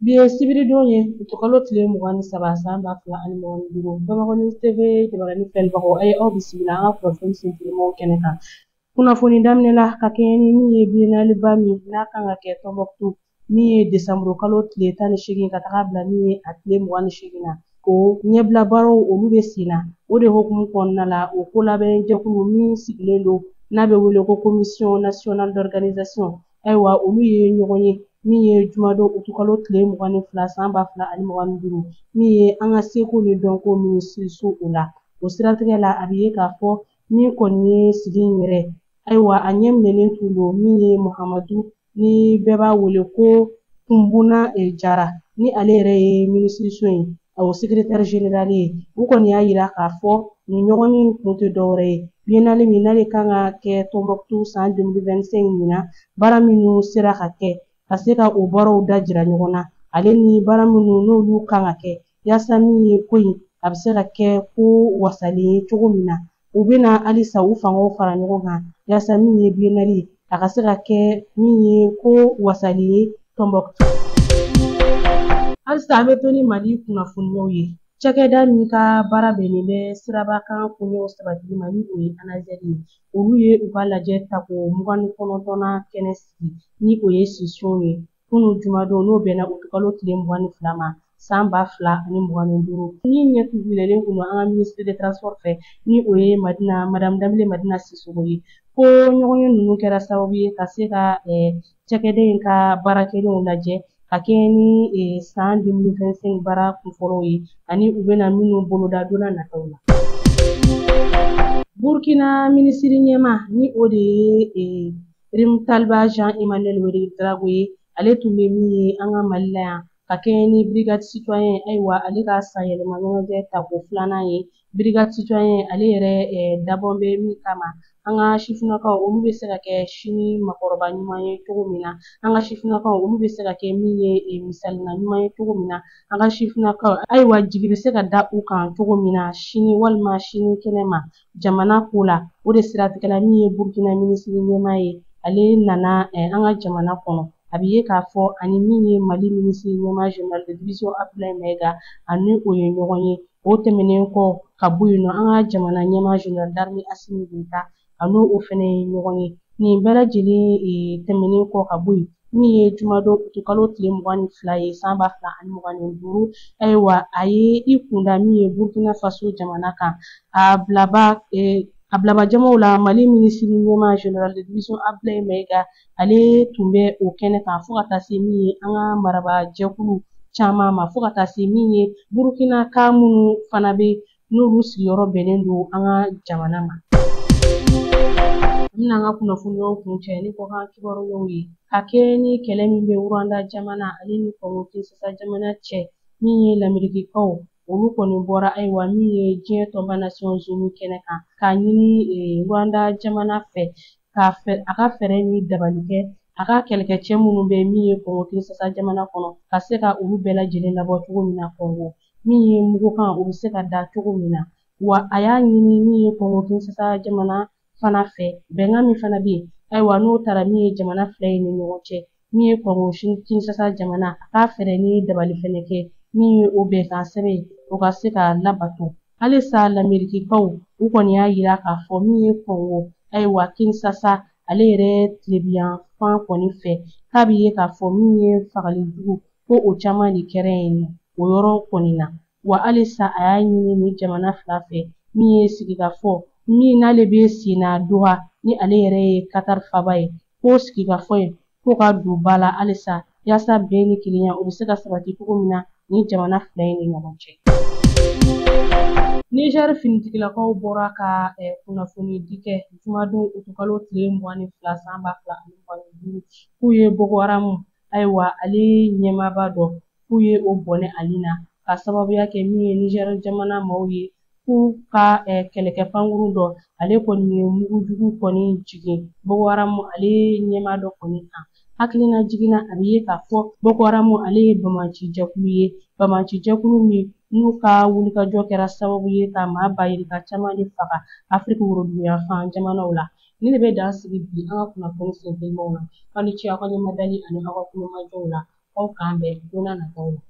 Bi ye sibiridon ye, utukalo tile 23 san 2025. Bamakɔ News TV jabarani filɛlibagaw, a ye aw bisimila an ka kunnafoni sentelimaw kɛnɛ kan. Kunnafoni daminɛ la ka kɛɲɛ ni min ye biennaleba min n'a kan ka kɛ Tɔnbɔkutu, min ye desanburu kalo tile 18 ka taga bila min ye a tile 28 na, o ɲɛbila baaraw olu bɛ sen na. O de hukumu kɔnɔna la, o ko labɛn jɛkulu min sigilen don n'a bɛ wele ko Commission nationale d'organisation, ayiwa olu ye ɲɔgɔn ye min ye jumadon utukalo tile 22 san 2025, min ye an ka seko ni dɔnko minisiriso o la. O siratigɛ la, a bɛ ye k'a fɔ min kɔni ye sigi in yɛrɛ, ayiwa a ɲɛ minɛlen tun don min ye Mahamadu ni bɛɛ b'a wele ko Kunbuna Jara, ni ale yɛrɛ ye minisiriso in o secrétaire général ye. U kɔni y'a yira k'a fɔ nin ɲɔgɔnye in kun tɛ dɔwɛrɛ ye biennale min n'ale kan ka kɛ Tɔnbɔkutu san 2025 ɲinan, baara minnu sera ka kɛ ka se ka o baaraw da jira ɲɔgɔn na, ale ni baara minnu n'olu kan ka kɛ yaasa min ye ko in a bɛ se ka kɛ ko wasalen ye cogo min na. U bɛna halisa u fangaw fara ɲɔgɔn kan yaasa min ye biennale a ka se ka kɛ min ye ko wasalen ye Tɔnbɔkutu. Halisa an bɛ to ni Mali kunnafoniyaw ye. Cakɛda min ka baara bɛnnen bɛ sirabakan koɲɛw sabatili ma, ni o ye ANASER ye, olu ye u ka lajɛ tako 29nan kɛnɛ sigi, ni o ye session ye kunun jumadon, n'o bɛnna utukalo tile 22 ma san 2025. Min ɲɛ minɛlen kun don an ka ministre de transport fɛ, ni o ye Madina, madame Danbele Madina Sisoko ye, ko ɲɔgɔnye ninnu kɛra sababu ye ka se ka cakɛda in ka baarakɛlenw lajɛ ka kɛɲɛ ni san 2025 baara kunfɔlɔw ye, ani u bɛna minnu boloda don n'a nataw la. Burkina minisiri ɲɛmaa, ni o de ye Rimtalba Jean Emmanuel Ouedraogo ye, ale tun bɛ min ye an ka Mali la yan ka kɛɲɛ ni brigade citoyen, ayiwa ale ka sanyɛlɛma ɲɛnajɛ tako filanan ye. Brigade citoyen ale yɛrɛ dabɔn bɛ min kama, an ka sifinnakaw olu bɛ se ka kɛ sini makɔrɔba ɲuman ye cogo min na, an ka sifinnakaw olu bɛ se ka kɛ min ye misalina ɲuman ye cogo min na, an ka sifinnakaw ayiwa jigi bɛ se ka da u kan cogo min na sini walima sini kɛnɛ ma jamana ko la. O de siratigɛ la, min ye Burkina minisiri ɲɛmaa ye, ale nana an ka jamana kɔnɔ. A bɛ ye k'a fɔ ani min ye Mali minisiri ɲɛmaa général de division Abdoulaye Maïga, ani o ye ɲɔgɔn ye. O tɛmɛnen kɔ ka bɔ yen nɔ, an ka jamana ɲɛmaa général d'armée Assimi Goïta, a n'o o fɛnɛ ye ɲɔgɔn ye. Nin bɛɛ lajɛlen tɛmɛnen kɔ ka bɔ yen, min ye jumadon utukalo tile 22 ye san 2025, ayiwa a ye i kunda min ye Burkina Faso jamana kan. A bilaba jamaw la, Mali minisiri ɲɛmaa général de division Abdoulaye Maïga, ale tun bɛ o kɛnɛ kan, fo ka taa se min ye an ka marabaa jɛkulu caman ma, fo ka taa se min ye Burkina ka minnu fana bɛ n'olu sigiyɔrɔ bɛnnen don an ka jamana ma. An bɛna an ka kunnafoniyaw kuncɛ ni kɔkan kibaruyaw ye ka kɛɲɛ ni kɛlɛ min bɛ Rwanda jamana ale ni Congo Kinshasa jamana cɛ, min ye Lamerikikaw olu kɔni bɔra ayiwa min ye diɲɛ tɔnba Nations Unies kɛnɛ kan k'a ɲini Rwanda jamana fɛ a ka fɛɛrɛ ni dabali kɛ a ka kɛlɛkɛcɛ minnu bɛ min ye Congo Kinshasa jamana kɔnɔ, ka se ka olu bɛɛ lajɛlen labɔ cogo min na Congo, min ye mugukan o bɛ se ka da cogo min na. Wa a y'a ɲini min ye Congo Kinshasa jamana fana fɛ, bɛnkan min fana bɛ yen, ayiwa n'o taara min ye jamana fila in ni ɲɔgɔn cɛ, min ye Congo Kinshasa jamana, a k'a fɛɛrɛ ni dabali fɛnɛ kɛ min ye o bɛnkan sɛbɛn ye, o ka se ka labato. Halisa Lamerikikaw u kɔni y'a yira k'a fɔ min ye Congo, ayiwa Kinshasa ale yɛrɛ tilebiyanfan kɔni fɛ, k'a bɛ ye k'a fɔ min ye fagali jugu ko o caman de kɛra yen nɔ o yɔrɔ kɔni na. Wa halisa a y'a ɲini ni jamana fila fɛ min ye sigikafɔ min n'ale bɛ sen na Doha, ni ale yɛrɛ ye Qatar faba ye, k'o sigikafɔ in k'o ka don ba la halisa yaasa bɛn ni kelenya o bɛ se ka sabati cogo min na ni jamana fila in ni ɲɔgɔn cɛ. Niger finitigilakaw bɔra ka kunnafoni di kɛ jumadon utukalo tile 22 san 2025, k'u ye Boko Haram, ayiwa ale ɲɛmaaba dɔ, k'u ye o bɔnɛ ale na ka sababuya kɛ min ye Niger jamana maaw ye k'u ka kɛlɛkɛ pankurun dɔ, ale kɔni ye mugujugu kɔni jigin Boko Haram ale ɲɛmaa dɔ kɔni kan. Hakilina jiginna, a bɛ ye k'a fɔ Boko Haram ale ye banbaanci jɛkulu ye, banbaanci jɛkulu min n'u ka wulikajɔ kɛra sababu ye ka maa ba yirika caman de faga Afiriki woroduguyanfan jamanaw la. Nin de bɛ dan sigi bi an ka kunnafoni sentelimaw na. Aw ni ce aw ka ɲɛmadali ani aw ka kulomajɔw la. Aw k'an bɛn don n'a nataw la.